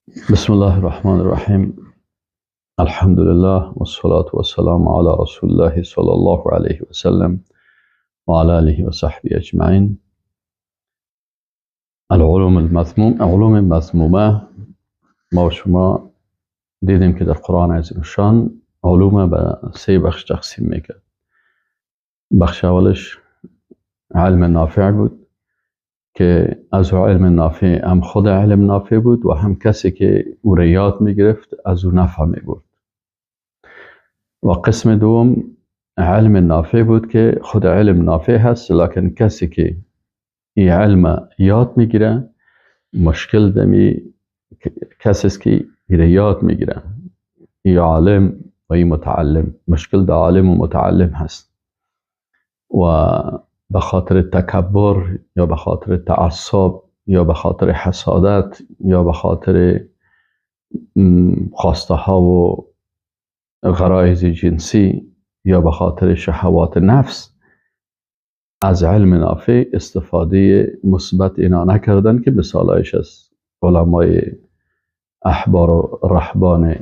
بسم الله الرحمن الرحیم. الحمد لله والصلاة والسلام على رسول الله صلی الله علیه و سلم و علی آله و صحبه اجمعین. العلوم المذموم، علوم مذمومه. ما و شما دیدیم که در قرآن عظیم الشان علوم به سه بخش تقسیم میکرد. بخش اولش علم نافع بود که از علم نافع هم خود علم نافع بود و هم کسی که او را یاد میگرفت از او نفع میبرد. و قسم دوم علم نافع بود که خود علم نافع هست، لکن کسی که این علم یاد میگیره مشکل دمی کسی است که این یاد میگیره، این عالم و این متعلم، مشکل در عالم و متعلم هست و به خاطر تکبر یا به خاطر تعصب یا به خاطر حسادت یا به خاطر خواسته ها و غرایز جنسی یا به خاطر شهوات نفس از علم نافع استفاده مثبت اینا نکردن که مثالایش از علمای احبار و رهبان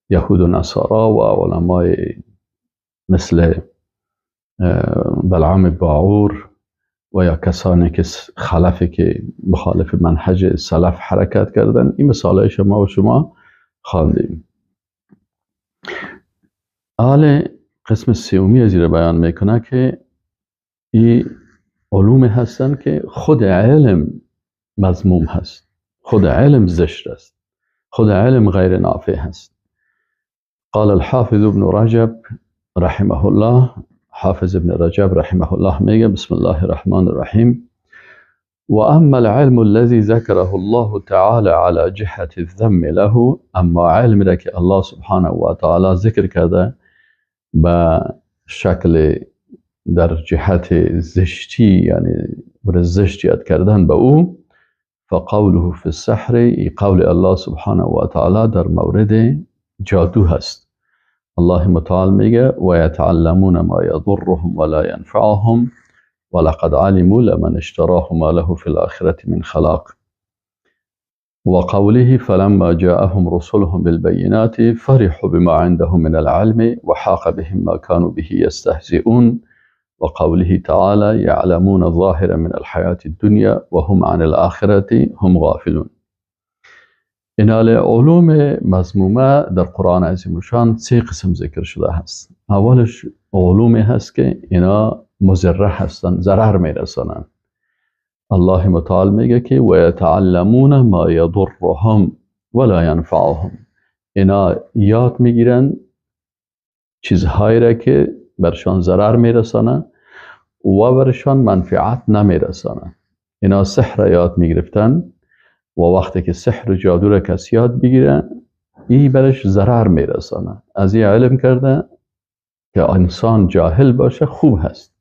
یهود و نصارا و علمای مثل بلعام باعور و یا کسانی که خلفی که مخالف منهج سلف حرکت کردن. این مثالای شما و شما خواندیم. حال قسم سومی از این بیان میکنه که این علوم هستن که خود علم مذموم هست، خود علم زشت است، خود علم غیر نافع هست. قال الحافظ ابن رجب رحمه الله، حافظ ابن رجب رحمه الله میگه بسم الله الرحمن الرحیم: و اما العلم الذي ذكره الله تعالى على جهة الذم له، اما علم را که الله سبحانه و تعالی ذکر کرده به شکل در جهت زشتی، یعنی بر زشت یاد کردن به او، فقوله فی السحر، قول الله سبحانه و تعالی در مورد جادو هست. الله متعال میگه و یتعلمون ما یضرهم ولا ینفعهم ولقد علموا لمن اشتراه ما له في الآخرة من خلاق. وقوله فلما جاءهم رسلهم بالبينات فرحوا بما عندهم من العلم وحاق بهم ما كانوا به يستهزئون. وقوله تعالى يعلمون الظاهر من الحياة الدنيا وهم عن الآخرة هم غافلون. این علوم مذمومه در قرآن عظیم الشان سه قسم ذکر شده هست. اولش علومی هست که اینا مضره هستن، ضرر میرسانن. الله متعال میگه که و یتعلمون ما یضرهم ولا ینفعهم، اینا یاد میگیرن چیزهایی را که برشان ضرر میرسانه و برشان منفعت نمیرسانه. اینا سحر یاد میگرفتن و وقتی که سحر و جادو را کسی یاد بگیره ای برش ضرر میرسانه. از این علم کرده که انسان جاهل باشه خوب هست،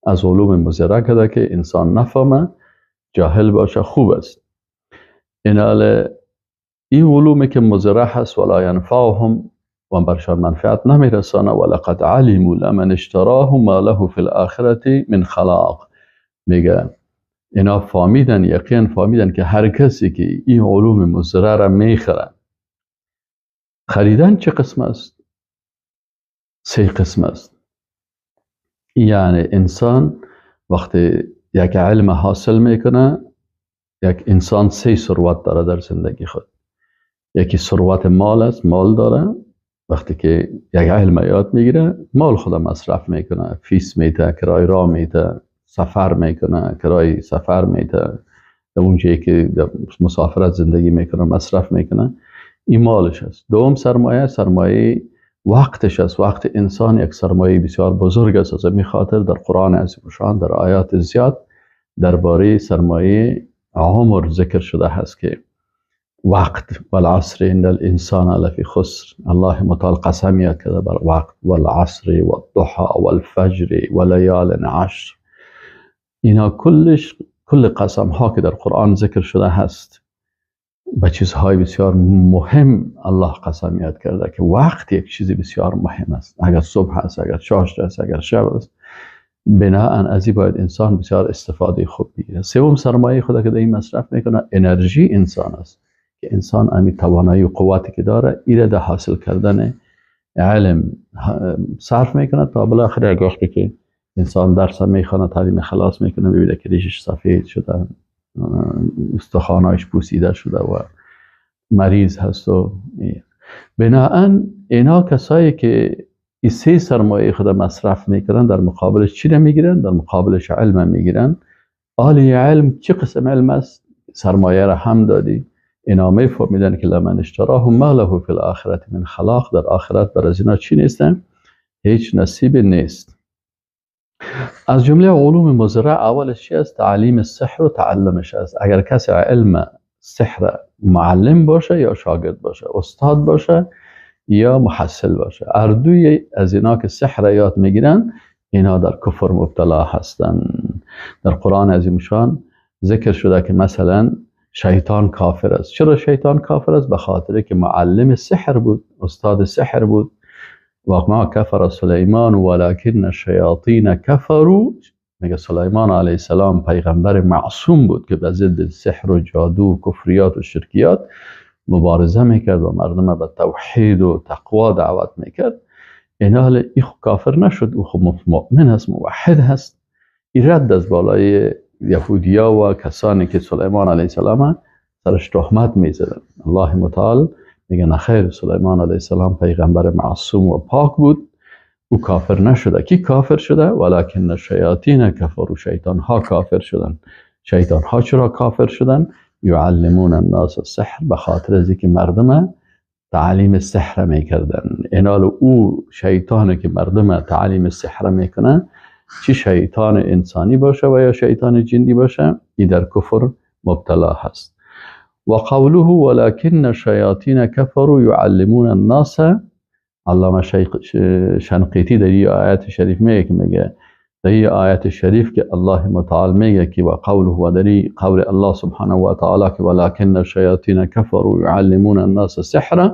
از علوم مضره کرده که انسان نفهمه جاهل باشه خوب است. این علومی که مضره هست ولا ینفعهم و برشان منفعت نمیرسانه. ولقد علموا لمن اشتراه ما له فی الآخرة من خلاق، میگه اینا فهمیدن، یقین فهمیدن که هر کسی که این علوم مضره را میخره. خریدن چه قسم است؟ سه قسم است. یعنی انسان وقتی یک علم حاصل میکنه، یک انسان سه ثروت داره در زندگی خود. یکی ثروت مال است، مال داره، وقتی که یک علم یاد میگیره مال خود مصرف میکنه، فیس میده، کرای راه میده، سفر میکنه، کرای سفر میده، در اونجایی که مسافرت زندگی میکنه مصرف میکنه، این مالش است. دوم سرمایه، سرمایه وقتش است. وقت انسان یک سرمایه بسیار بزرگ است. از این خاطر در قرآن عظیم الشان در آیات زیاد درباره سرمایه عمر ذکر شده هست که وقت، والعصر ان الانسان لفی خسر، الله متعال قسم یاد کرده بر وقت، والعصر والضحى والفجر ولیال عشر. اینا کلش، کل قسم ها که در قرآن ذکر شده هست به چیزهای بسیار مهم الله قسم یاد کرده که وقت یک چیزی بسیار مهم است. اگر صبح است، اگر چاشت است، اگر شب است، بناءً از این باید انسان بسیار استفاده خوب بگیره. سوم سرمایه خود که در این مصرف میکنه انرژی انسان است که انسان امی توانایی و قوتی که داره ایره در حاصل کردن علم صرف میکنه تا بالاخره یک وقتی که انسان درس میخوانه، تعلیم خلاص میکنه، میبینه که ریشش سفید شده، استخوانایش پوسیده شده و مریض هست. و بناهن اینا کسایی که این سه سرمایه خود مصرف میکنن در مقابلش چی میگیرن؟ در مقابلش علم میگیرن. آلی علم چه قسم علم است؟ سرمایه را هم دادی. اینا میفهمیدن که لمن اشتراه ما له فی الاخرة من خلاق، در آخرت بر از اینا چی نیستن؟ هیچ نصیب نیست. از جمله علوم مضره اولش چی است؟ تعلیم سحر و تعلمش است. اگر کسی علم سحر معلم باشه یا شاگرد باشه، استاد باشه یا محصل باشه، اردوی از اینا که سحر یاد میگیرن اینا در کفر مبتلا هستن. در قرآن عظیمشان ذکر شده که مثلا شیطان کافر است. چرا شیطان کافر است؟ به خاطر که معلم سحر بود، استاد سحر بود. و ما کفر سلیمان ولکن الشیاطین کفروا. میگه سلیمان علیه السلام پیغمبر معصوم بود که به ضد سحر و جادو و کفریات و شرکیات مبارزه میکرد و مردم به توحید و تقوا دعوت میکرد. اینا حالا ای خو کافر نشد، او خو مؤمن هست، موحد هست. این رد از بالای یهودیا و کسانی که سلیمان علیه السلام سرش تهمت میزدن. الله متعال میگه نخیر، سلیمان علیه السلام پیغمبر معصوم و پاک بود، او کافر نشده. کی کافر شده؟ ولکن الشیاطین کفروا، شیطان ها کافر شدن. شیطان ها چرا کافر شدن؟ یعلمون الناس السحر، به خاطر از اینکه مردم تعلیم سحر میکردن. اینال او شیطانه که مردم تعلیم سحر میکنه، چی شیطان انسانی باشه و یا شیطان جنی باشه، ای در کفر مبتلا هست. و قوله ولكن الشیاطین کفروا یعلمون الناس، علامه شنقیطی در این آیت شریف میگه که میگه در این آیت شریف که الله متعال میگه که و قوله و در قول الله سبحانه و تعالی که ولكن الشیاطین کفروا یعلمون الناس السحر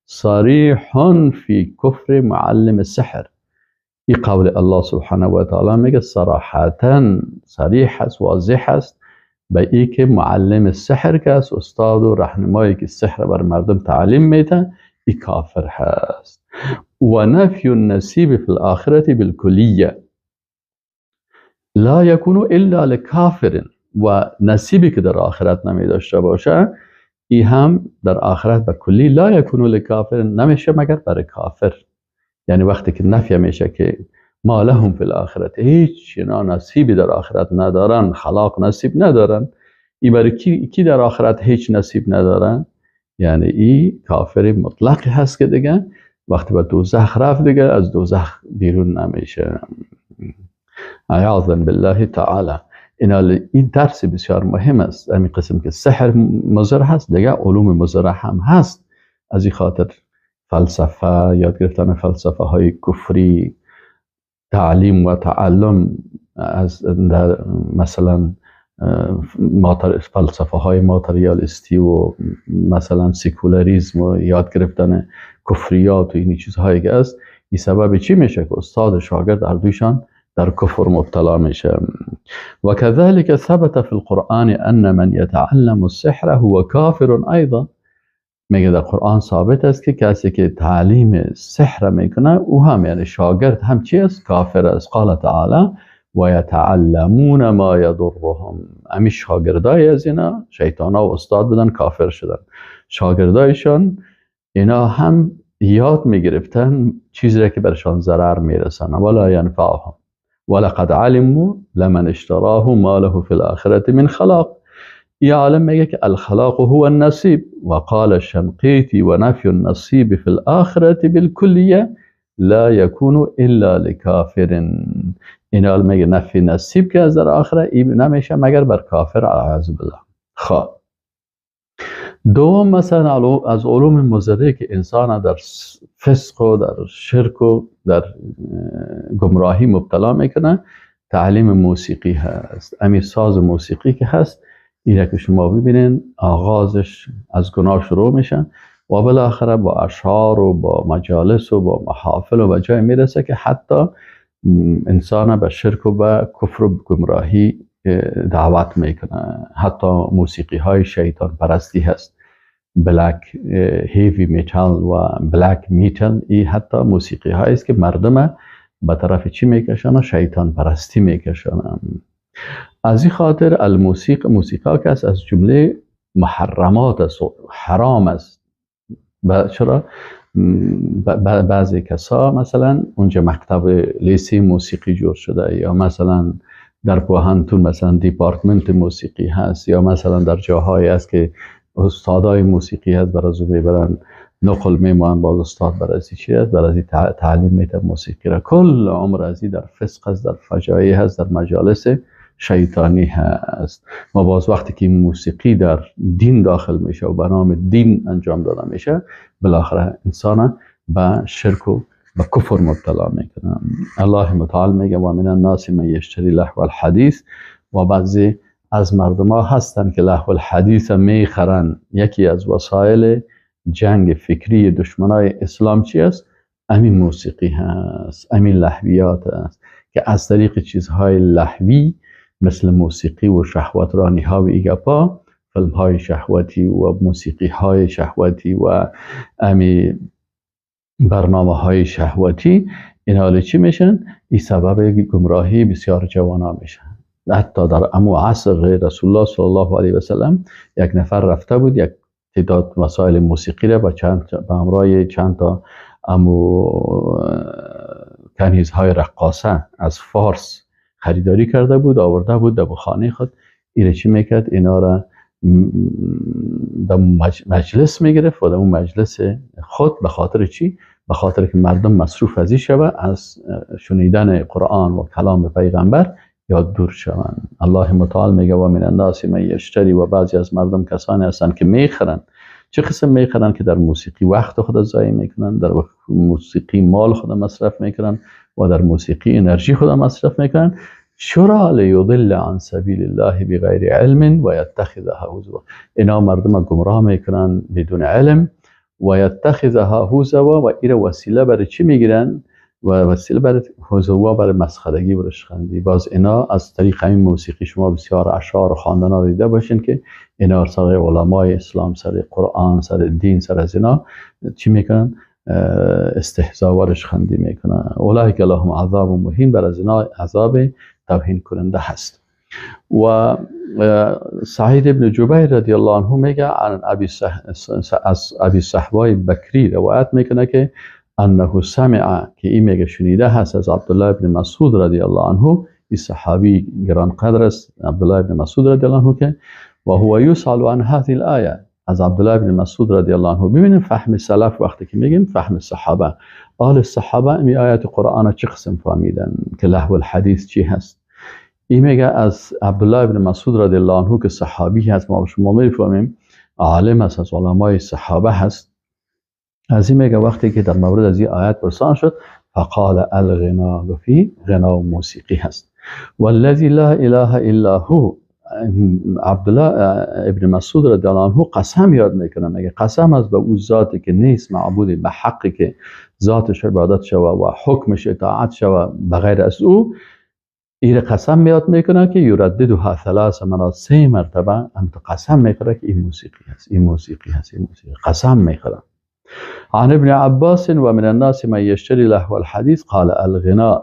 صریح فی کفر معلم السحر. این قول الله سبحانه و تعالی میگه صراحتا صریح است، واضح است به ای که معلم سحر که است، استاد و راهنمایی که سحر بر مردم تعلیم میده، ای کافر هست. و نفی النصیب فی الاخرة بالکلیه لا یکون الا لکافر، و نصیبی که در آخرت نمی داشته باشه ای هم در آخرت به کلی لا یکون لکافر، نمیشه مگر برای کافر. یعنی وقتی که نفی میشه که ما لهم فی الاخرة، هیچ اینا نصیبی در آخرت ندارن، خلاق نصیب ندارن، ای برای کی در آخرت هیچ نصیب ندارن؟ یعنی ای کافر مطلق هست که دیگه وقتی به دوزخ رفت دیگه از دوزخ بیرون نمیشه. عیاذا بالله تعالی. این درس بسیار مهم است. همین قسم که سحر مضر هست، دیگه علوم مضر هم هست. از این خاطر فلسفه، یاد گرفتن فلسفه های کفری، تعلیم و تعلم از مثلا فلسفه های ماتریالیستی و مثلا سکولاریسم و یاد گرفتن کفریات و این چیزهایی که است، این سبب چی میشه که استاد و شاگرد هر دویشان در کفر مبتلا میشه. و كذلك ثبت في القرآن ان من يتعلم السحر هو کافر ايضا. میگه در قرآن ثابت است که کسی که تعلیم سحر میکنه او هم، یعنی شاگرد هم چی است؟ کافر است. قال تعالی و یتعلمون ما یضرهم. امی شاگردای از اینا شیطانا و استاد بودن، کافر شدن. شاگردایشان اینا هم یاد میگرفتن چیزی را که برشان ضرر میرسن، ولا ینفعهم ولقد علموا لمن اشتراه ما له فی الاخرة من خلاق. یه عالم میگه که الخلاق هو النصیب. وقال الشنقیطی ونفی النصیب فی الاخرة بالکلیه لا یکون الا لکافر. این عالم میگه نفی نصیب که از در آخره نمیشه مگر بر کافر، اعوذ بالله. خب دوم مثلا از علوم مضره که انسان در فسق و در شرک و در گمراهی مبتلا میکنه، تعلیم موسیقی هست. امی ساز موسیقی که هست، اینه که شما ببینین آغازش از گناه شروع میشه و بالاخره با اشعار و با مجالس و با محافل و به جای میرسه که حتی انسان به شرک و به کفر و گمراهی دعوت میکنه. حتی موسیقی های شیطان پرستی هست. black heavy metal و black metal، ای حتی موسیقی هایی است که مردم به طرف چی میکشن؟ شیطان پرستی میکشن. از این خاطر الموسیقی، موسیقی که از جمله محرمات است، حرام است. چرا؟ بعضی کسا مثلا اونجا مکتب لیسی موسیقی جور شده، یا مثلا در پوهنتون مثلا دیپارتمنت موسیقی هست، یا مثلا در جاهایی هست که استادای موسیقی هست، برای میبرن نقل میمان، باز استاد برای چی هست؟ برای تعلیم میده موسیقی را. کل عمر ازی در فسق هست، در فجایع هست، در مجالس شیطانی هست. و باز وقتی که موسیقی در دین داخل میشه و به نام دین انجام داده میشه، بالاخره انسان به شرک و به کفر مبتلا میکنه. الله متعال میگه و من الناس من یشتری لهو الحدیث، و بعضی از مردم ها هستن که لهو الحدیث میخرن. یکی از وسایل جنگ فکری دشمنای اسلام چی است؟ امین موسیقی هست، امین لهویات هست که از طریق چیزهای لهوی مثل موسیقی و شهوت رانی ها و ایگپا، فیلم های شهوتی و موسیقی های شهوتی و امی برنامه های شهوتی، این حال چی میشن؟ این سبب گمراهی بسیار جوانا میشن. حتی در امو عصر رسول الله صلی الله علیه و سلم یک نفر رفته بود یک تعداد وسایل موسیقی را با همراه چند تا امو کنیزهای رقاصه از فارس خریداری کرده بود، آورده بود در خانه خود. ایره چی میکرد؟ اینا را در مجلس میگرفت و در اون مجلس خود به خاطر چی؟ به خاطر که مردم مصروف از این شوه، از شنیدن قرآن و کلام پیغمبر یا دور شوند. الله متعال میگه و من الناس من یشتری، و بعضی از مردم کسانی هستند که میخرن. چه قسم میخرن؟ که در موسیقی وقت خود ضایع میکنن، در موسیقی مال خود مصرف میکنن و در موسیقی انرژی خود مصرف میکنن. چرا؟ لیضل عن سبیل الله بغیر علم و یتخذها هزوا. اینا مردم گمراه میکنن بدون علم، و یتخذها هزوا، و ایره وسیله برای چی میگیرن؟ و وسیله برای هزوا، برای مسخرگی و رشخندی. باز اینا از طریق همین موسیقی شما بسیار اشعار و خواندن ها دیده باشین که اینا سر علمای اسلام، سر قرآن، سر دین، سر از اینا چی میکنن؟ استهزا و رشخندی میکنن. اولئک لهم عذاب مهین، بر از اینا عذاب توهین کننده هست. و سعید ابن جبیر رضی الله عنه میگه از ابی صحبای بکری روایت میکنه که انه سمع، که این میگه شنیده هست از عبدالله ابن مسعود رضی الله عنه، این صحابی گران قدر است عبدالله ابن مسعود رضی الله عنه، که و هو یسأل عن هذه الآیه. از عبدالله ابن مسعود رضی الله عنه ببینیم فهم سلف وقتی که میگیم فهم صحابه، اهل صحابه این آیات قرآن چه قسم فهمیدن که لهو الحدیث چی هست. این میگه از عبدالله ابن مسعود رضی الله عنه که صحابی هست، ما شما میفهمیم عالم است، از علمای صحابه هست. از این میگه وقتی که در مورد از این آیات پرسان شد، فقال الغنا، فی غنا و موسیقی هست. والذی لا اله الا هو، عبدالله ابن مسعود رضی الله عنه قسم یاد میکنه، میگه قسم از به او ذاتی که نیست معبودی به حقی که ذاتش عبادت شوه و حکمش اطاعت شوه بغیر از او، این قسم یاد میکنه که یرددها ثلاث مرات، سه مرتبه هم قسم میخوره که این موسیقی هست، این موسیقی هست، این موسیقی، قسم میخوره. عن ابن عباس و من الناس من یشتری لهو الحدیث قال الغناء.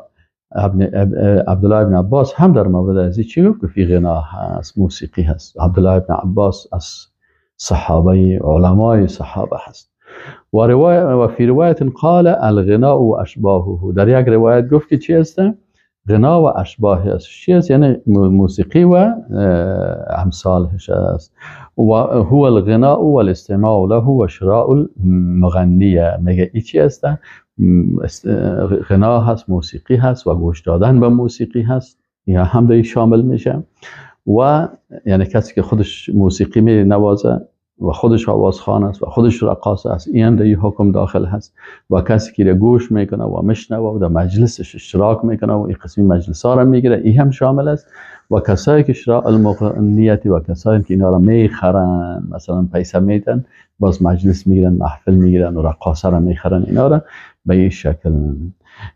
عبدالله ابن عباس هم در مورد از چی گفت؟ که فی غنا هست، موسیقی هست. عبدالله ابن عباس از صحابه علمای صحابه هست. و و فی روایت قال الغناء و اشباهه، در یک روایت گفت که چی هست؟ غنا و اشباه است. چی است؟ یعنی موسیقی و امثالش است. و هو الغناء والاستماع له و شراء المغنیه. میگه ای چی است؟ غنا هست، موسیقی هست و گوش دادن به موسیقی هست، یا هم در شامل میشه. و یعنی کسی که خودش موسیقی می نوازه و خودش آوازخوان است و خودش رقاص است، این هم در این حکم داخل هست. و کسی که گوش میکنه و میشنوه و در مجلسش اشتراک میکنه و این قسمی مجلس ها را میگیره، این هم شامل است. و کسایی که شراء المغنیتی و کسایی که اینا را میخرن، مثلا پیسه میدن، باز مجلس میگیرن، محفل میگیرن و رقاصه را میخرن، اینا را به این شکل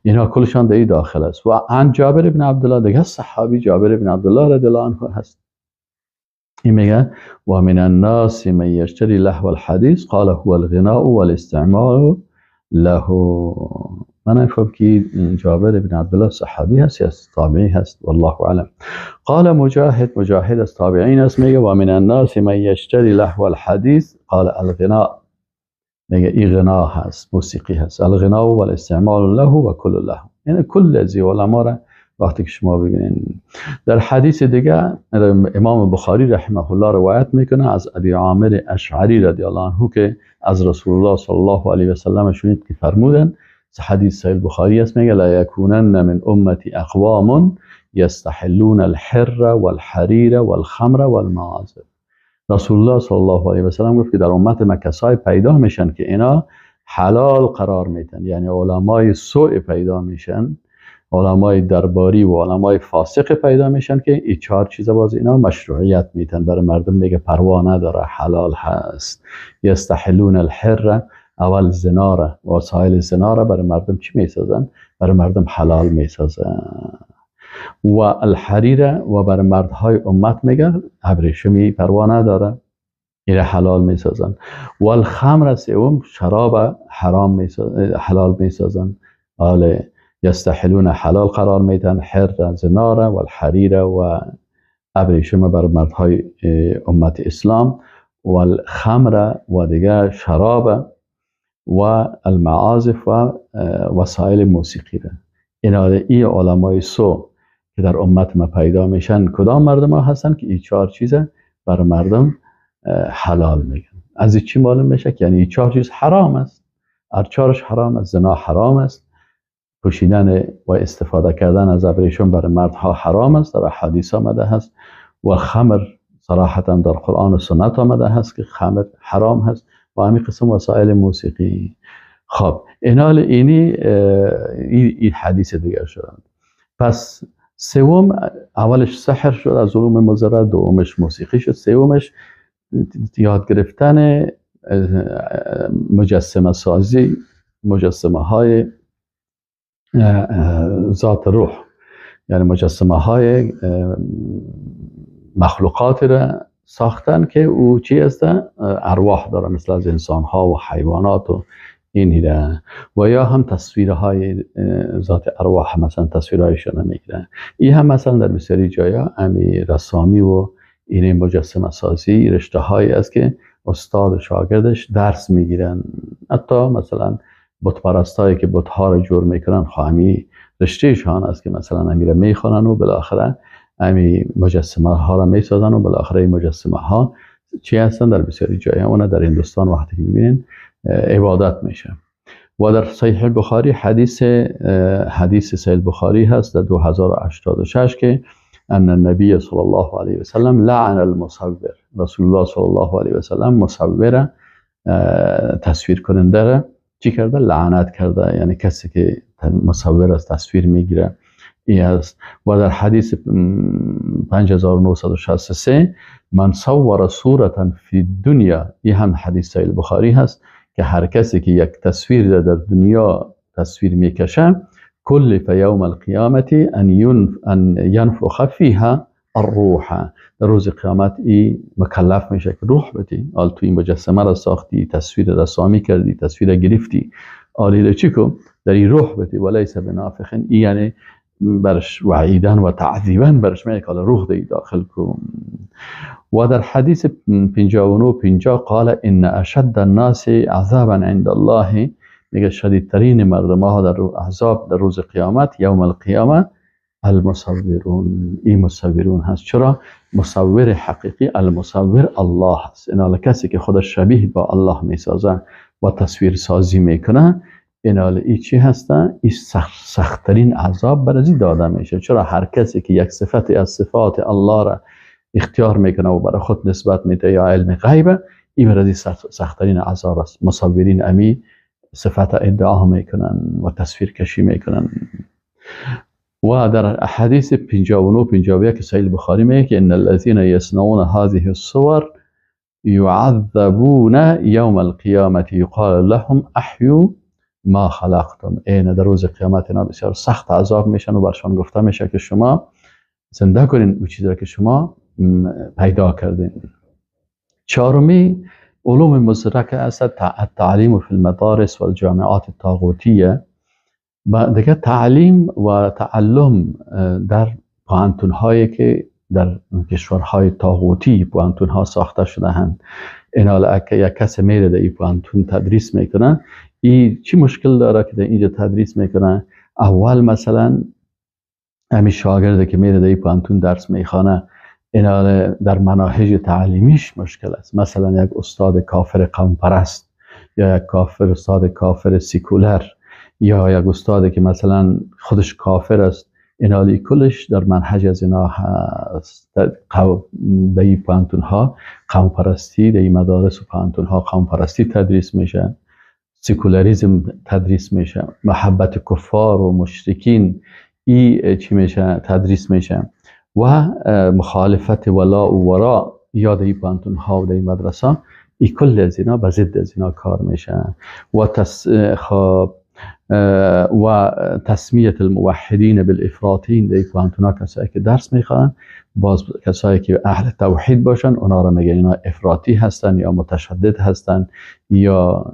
اینا کلشان در این داخل است. و عن جابر بن عبدالله، دیگه صحابی جابر بن عبدالله رضی الله عنه هست، این میگه و من الناس من یشتری لهو الحدیث قال هو الغناء والاستعمال له. من نفهم که جابر بن عبدالله صحابی هست یا تابعی هست، والله اعلم. قال مجاهد، مجاهد از تابعین است، میگه و من الناس من یشتری لهو الحدیث قال الغناء. میگه این غنا هست، موسیقی هست، الغناء والاستعمال له و کل له، یعنی کل از علما را وقتی که شما ببینین. در حدیث دیگه امام بخاری رحمه الله روایت میکنه از ابی عامر اشعری رضی الله عنه که از رسول الله صلی الله علیه و سلم شنید که فرمودن، حدیث صحیح بخاری است، میگه لا یکونن من امتی اقوام یستحلون الحر والحریر والخمر والمعازف. رسول الله صلی الله علیه و سلم گفت که در امت ما کسای پیدا میشن که اینا حلال قرار میتن، یعنی علمای سوء پیدا میشن، علمای درباری و علمای فاسق پیدا میشن که این چهار چیز باز اینا مشروعیت میتن برای مردم، میگه پروا نداره، حلال هست. یستحلون الحر، اول زنا را، وسایل زنا را برای مردم چی میسازن؟ برای مردم حلال میسازن. و الحریر و برای مردهای امت میگه ابریشمی پروا نداره، ایره حلال میسازن. و الخمر، سوم شراب حرام میسازن، حلال میسازن. آله یستحلون حلال قرار میدن، حر زنا را و الحریر و ابریشم بر مردهای امت اسلام، و الخمر و دیگه شراب و المعازف و وسایل موسیقی را. اینا ای علمای سو که در امت ما پیدا میشن کدام مردم ها هستن که این چهار چیز بر مردم حلال میگن. از این چی معلوم میشه که یعنی این چهار چیز حرام است، هر چهارش حرام است. زنا حرام است، پوشیدن و استفاده کردن از ابریشم برای مردها حرام است، در حدیث آمده هست، و خمر صراحتا در قرآن و سنت آمده هست که خمر حرام هست، و همین قسم وسایل موسیقی. خب اینال اینی این حدیث دیگر شدند. پس سوم، اولش سحر شد از علوم مضره، دومش موسیقی شد، سومش یاد گرفتن مجسمه سازی، مجسمه های ذات روح، یعنی مجسمه های مخلوقات را ساختن که او چی است؟ ارواح داره، مثل از انسان ها و حیوانات و این را، و یا هم تصویرهای ذات ارواح، مثلا تصویرهایشان میگیرن. این هم مثلا در بسیاری جایا امی رسامی و این مجسمه سازی رشته هایی است که استاد و شاگردش درس میگیرن. حتی مثلا بت پرستایی که بت ها رو جور میکنن، خواهمی رشتهشان است که مثلا امی را میخوانن و بالاخره امی مجسمه ها را میسازن و بالاخره این مجسمه ها چی هستن؟ در بسیاری جای اون در هندوستان وقتی که میبینین عبادت میشه. و در صحیح بخاری حدیث صحیح بخاری هست در 2086 که ان النبی صلی الله علیه و سلم لعن المصور، رسول الله صلی الله علیه و سلم مصور تصویر کننده را چی کرده؟ لعنت کرده، یعنی کسی که مصور از تصویر میگیره ای است. و در حدیث 5963 من صور صورتا فی دنیا، ای هم حدیث صحیح بخاری هست که هر کسی که یک تصویر در دنیا تصویر میکشه، کلف یوم القیامت ان ینفخ فیها الروح، در روز قیامت ای مکلف میشه که روح بدی. حال تو این مجسمه را ساختی، تصویر رسامی کردی، تصویر گرفتی، آلی را چی کن؟ در این روح بدی. ولیس بنافخ، ای یعنی برش وعیدن و تعذیبا برش میگه که روح دی داخل کن. و در حدیث 59 قال ان اشد الناس عذابا عند الله، میگه شدیدترین مردم ها در عذاب در روز قیامت، یوم القیامه، المصورون، این مصورون هست. چرا؟ مصور حقیقی المصور الله هست. اینال کسی که خودش شبیه با الله میسازه و تصویر سازی میکنه، اینال ای چی هسته؟ این سختترین عذاب برازی داده میشه. چرا؟ هر کسی که یک صفتی از صفات الله را اختیار میکنه و برای خود نسبت میده یا علم غیبه، این برازی سختترین عذاب است. مصورین امی صفت ادعا میکنن و تصویر کشی میکنن. و در حدیث 59 51 صحیح بخاری میگه که ان الذين يصنعون هذه الصور يعذبون يوم القيامة يقال لهم احيوا ما خلقتم. این در روز قیامت اینا بسیار سخت عذاب میشن و برشان گفته میشه که شما زنده کنین او چیزی را که شما پیدا کردیم. چهارمی علوم مضره که است التعلیم فی المدارس والجامعات الطاغوتیه. و دیگه تعلیم و تعلم در پوهنتون هایی که در کشورهای طاغوتی پوهنتون ها ساخته شده هند. اینا که یک کس میره در این پوهنتون تدریس میکنه، ای چی مشکل داره که در اینجا تدریس میکنه؟ اول مثلا همین شاگرده که میره در این پوهنتون درس میخوانه، اینا در مناهج تعلیمیش مشکل است. مثلا یک استاد کافر قوم پرست، یا یک کافر استاد کافر سیکولر، یا یک استاد که مثلا خودش کافر است، اینا کلش در منهج از اینا هست. در این پوهنتون ها قوم پرستی، در این مدارس و پوهنتون ها قوم پرستی تدریس میشه، سکولاریزم تدریس میشه، محبت کفار و مشرکین ای چی میشه تدریس میشه، و مخالفت ولا و ورا یا در این پوهنتون ها و در این مدرسه ای کل از اینا به ضد از اینا کار میشه. و و تسمیت الموحدین بالافراطین، در پوهنتون ها کسایی که درس میخوانن، باز کسایی که اهل توحید باشن اونا را میگن اینا افراطی هستن یا متشدد هستن یا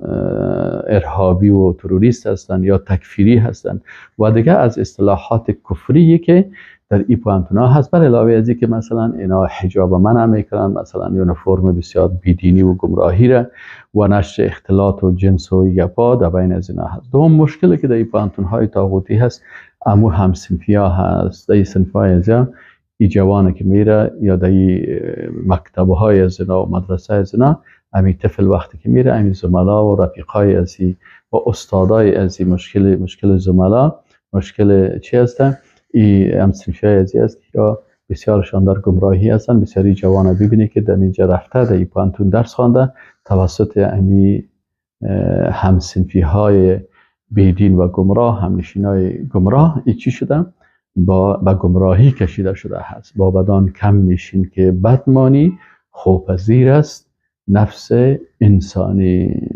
ارهابی و تروریست هستن یا تکفیری هستن و دیگه از اصطلاحات کفری که در ای پوهنتون ها هست. بر علاوه از اینکه مثلا اینا حجاب منع میکنن، مثلا یونیفرم بسیار بیدینی و گمراهی را و نشر اختلاط و جنس و گپا در بین از اینا هست. دوم مشکلی که در ای پوهنتون های طاغوتی هست امو همصنفی ها هست. در ای صنف های از ای جوانه که میره یا در ای مکتب های از اینا و مدرسه از اینا، امی طفل وقتی که میره امی زملا و رفیقای از ای و استادای از ای مشکل زملا، مشکل چی هستن؟ ای همصنفی های ازی است یا بسیارشان در گمراهی هستند. بسیاری جوان ببینی که در اینجا رفته در ای پوهنتون درس خوانده، توسط امی همصنفی های بیدین و گمراه، همنشین های گمراه ای چی شده؟ با گمراهی کشیده شده هست. با بدان کم نشین که بدمانی، خوپذیر است نفس انسانی.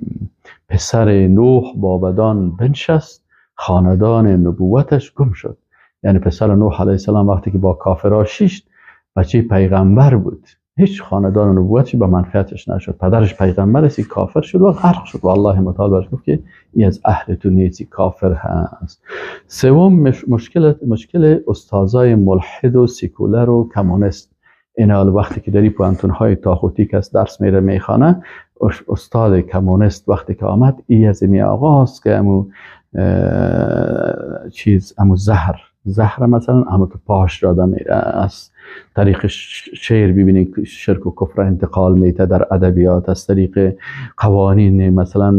پسر نوح با بدان بنشست، خاندان نبوتش گم شد. یعنی پسر نوح علیه السلام وقتی که با کافرها شیشت، بچه پیغمبر بود، هیچ خاندان نبوتش به منفعتش نشد. پدرش پیغمبر است، کافر شد و غرق شد و الله متعال برش گفت که این از اهل تو نیستی، کافر هست. سوم مشکل استادای ملحد و سیکولر و کمونیست. اینا وقتی که در این پوهنتون های طاغوتی کس درس میره میخوانه، استاد کمونیست وقتی که آمد ای از می آغاز که امو چیز امو زهر مثلا امو تو پاش داده میره، از طریق شعر ببینید شرک و کفر انتقال میته در ادبیات، از طریق قوانین مثلا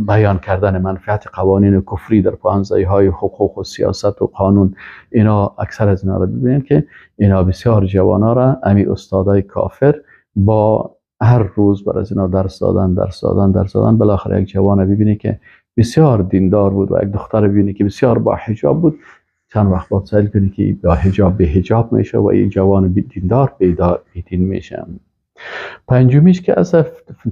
بیان کردن منفعت قوانین کفری در پوهنځی های حقوق و سیاست و قانون. اینا اکثر از اینا را ببینید که اینا بسیار جوانا را امی استادای کافر با هر روز بر از اینا درس دادن درس دادن درس دادن، بالاخره یک جوان ببینید که بسیار دیندار بود و یک دختر ببینید که بسیار با حجاب بود، چند وقت باید سعی کنی که با حجاب به حجاب میشه و این جوان دیندار بیدین میشه. پنجمیش که از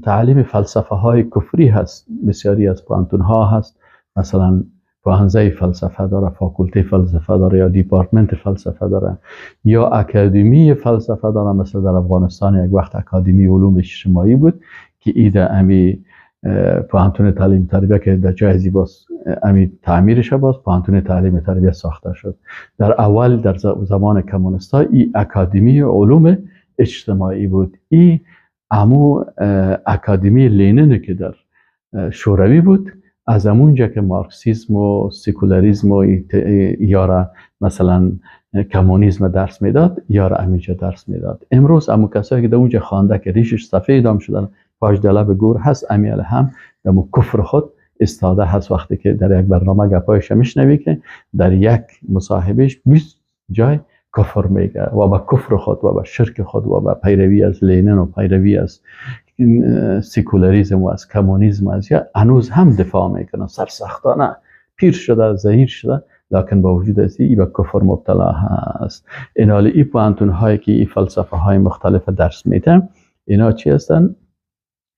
تعلیم فلسفه های کفری هست، بسیاری از پوهنتون ها هست، مثلا پوهنځی فلسفه داره، فاکولته فلسفه داره یا دیپارتمنت فلسفه داره یا اکادمی فلسفه داره. مثلا در افغانستان یک وقت اکادمی علوم اجتماعی بود که ایده امی پوهنتون تعلیم تربیه که در جای زیباست امی تعمیرش باز پوهنتون تعلیم تربیه ساخته شد. در اول در زمان کمونیست‌ها ای اکادمی علوم اجتماعی بود. ای امو اکادمی لینین که در شوروی بود، از اونجا که مارکسیسم و سکولاریسم و یارا مثلا کمونیسم درس میداد، یارا امیجا درس میداد. امروز امو کسایی که در اونجا خوانده که ریشش سفید هم شدن، پاش دلب گور هست، امیال هم در کفر خود استاده هست. وقتی که در یک برنامه گپایش میشنوی که در یک مصاحبهش 20 جای کفر میگه و با کفر خود و با شرک خود و با پیروی از لینن و پیروی از سکولاریسم و از کمونیسم از یا هنوز هم دفاع میکنه، سرسختانه پیر شده، زهیر شده، لکن با وجود از ای به کفر مبتلا هست. اینالی ای پوهنتون هایی که ای فلسفه های مختلف درس میده، اینا چی هستن؟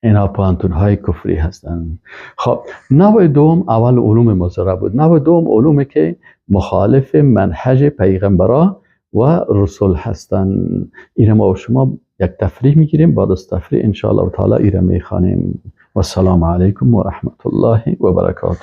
اینا پوهنتون های کفری هستن. خب نوع دوم اول علوم مضره بود. نوع دوم علومی که مخالف منهج پیغمبرا و رسول هستند. ایره ما و شما یک تفریح میگیریم، بعد از تفریح انشاءالله تعالی ایره میخوانیم. و السلام علیکم و رحمت الله و برکاته.